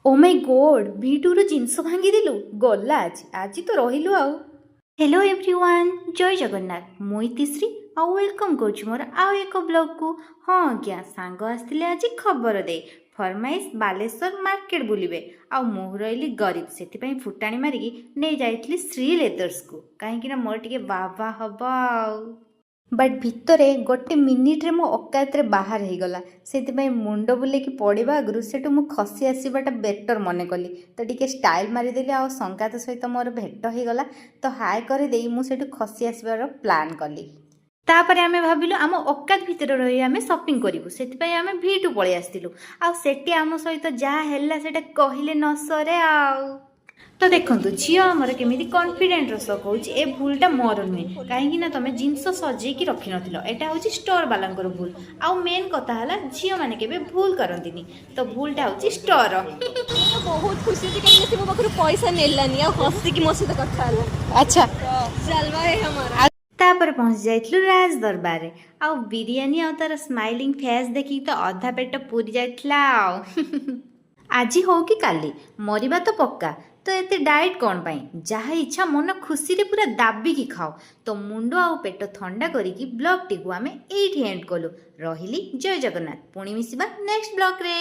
ଓ ମାଇ ଗଡ୍, ଭିଟୁରୁ ଜିନିଷ ଭାଙ୍ଗିଦେଲୁ। ଗଲା ଆଜି, ଆଜି ତ ରହିଲୁ ଆଉ। ହ୍ୟାଲୋ ଏଭ୍ରିୱାନ୍, ଜୟ ଜଗନ୍ନାଥ। ମୁଁ ଇତିଶ୍ରୀ ଆଉ welcome କରୁଛି ମୋର ଆଉ ଏକ ବ୍ଲଗ୍କୁ। ହଁ ଆଜ୍ଞା, ସାଙ୍ଗ ଆସିଥିଲେ ଆଜି ଖବର ଦେଇ, ଫରମାଇଶ ବାଲେଶ୍ୱର ମାର୍କେଟ ବୁଲିବେ। ଆଉ ମୁଁ ରହିଲି ଗରିବ, ସେଥିପାଇଁ ଫୁଟାଣି ମାରିକି ନେଇ ଯାଇଥିଲି ଶ୍ରୀ ଲେଦର୍ସକୁ, କାହିଁକିନା ମୋର ଟିକେ ବାବା ହବ ଆଉ। ବଟ୍ ଭିତରେ ଗୋଟେ ମିନିଟ୍ରେ ମୋ ଅକାତରେ ବାହାର ହେଇଗଲା। ସେଥିପାଇଁ ମୁଣ୍ଡ ବୁଲେଇକି ପଡ଼ିବା ଆଗରୁ ସେଠୁ ମୁଁ ଖସି ଆସିବାଟା ବେଟର୍ ମନେ କଲି। ତ ଟିକେ ଷ୍ଟାଇଲ୍ ମାରିଦେଲି ଆଉ ସଙ୍ଗାତ ସହିତ ମୋର ଭେଟ ହେଇଗଲା। ତ ହାଏ କରିଦେଇ ମୁଁ ସେଠୁ ଖସି ଆସିବାର ପ୍ଲାନ୍ କଲି। ତାପରେ ଆମେ ଭାବିଲୁ ଆମ ଅକାତ ଭିତରେ ରହି ଆମେ ସପିଂ କରିବୁ। ସେଥିପାଇଁ ଆମେ ଭିଟୁ ପଳେଇ ଆସିଥିଲୁ। ଆଉ ସେଠି ଆମ ସହିତ ଯାହା ହେଲା, ସେଇଟା କହିଲେ ନ ସରେ। ଆଉ ତ ଦେଖନ୍ତୁ, ଝିଅ ଆମର କେମିତି କନଫିଡେଣ୍ଟର ସହ କହୁଛି, ଏ ଭୁଲଟା ମୋର ନୁହେଁ, କାହିଁକି ନା ତମେ ଜିନିଷ ସଜେଇକି ରଖିନଥିଲ, ଏଇଟା ହେଉଛି ଷ୍ଟୋର ବାଲାଙ୍କର ଭୁଲ। ଆଉ ମେନ୍ କଥା ହେଲା, ଝିଅମାନେ କେବେ ଭୁଲ କରନ୍ତିନି, ତ ଭୁଲଟା ହେଉଛି ଷ୍ଟୋର। ମୁଁ ବହୁତ ଖୁସି ଅଛି, କାହିଁକି ସେ ମୋ ପାଖରୁ ପଇସା ନେଲାନି ଆଉ ହସିକି ମୋ ସହିତ କଥା ହେଲା। जलवा है हमारा। ତାପରେ ପହଞ୍ଚି ଯାଇଥିଲୁ ରାଜ ଦରବାରରେ। ଆଉ ବିରିୟାନୀ ଆଉ ତାର ସ୍ମାଇଲିଂ ଫେସ୍ ଦେଖିକି ତ ଅଧା ପେଟ ପୁରି ଯାଇଥିଲା। ଆଉ ଆଜି ହଉ କି କାଲି, ମରିବା ତ ପକ୍କା, ତ ଏତେ ଡାଏଟ୍ କ'ଣ ପାଇଁ? ଯାହା ଇଚ୍ଛା ମନ ଖୁସିରେ ପୁରା ଦାବିକି ଖାଅ। ତ ମୁଣ୍ଡ ଆଉ ପେଟ ଥଣ୍ଡା କରିକି ବ୍ଲଗ୍ଟିକୁ ଆମେ ଏଇଠି ଏଣ୍ଡ କଲୁ। ରହିଲି, ଜୟ ଜଗନ୍ନାଥ। ପୁଣି ମିଶିବା ନେକ୍ସଟ ବ୍ଲଗ୍ରେ।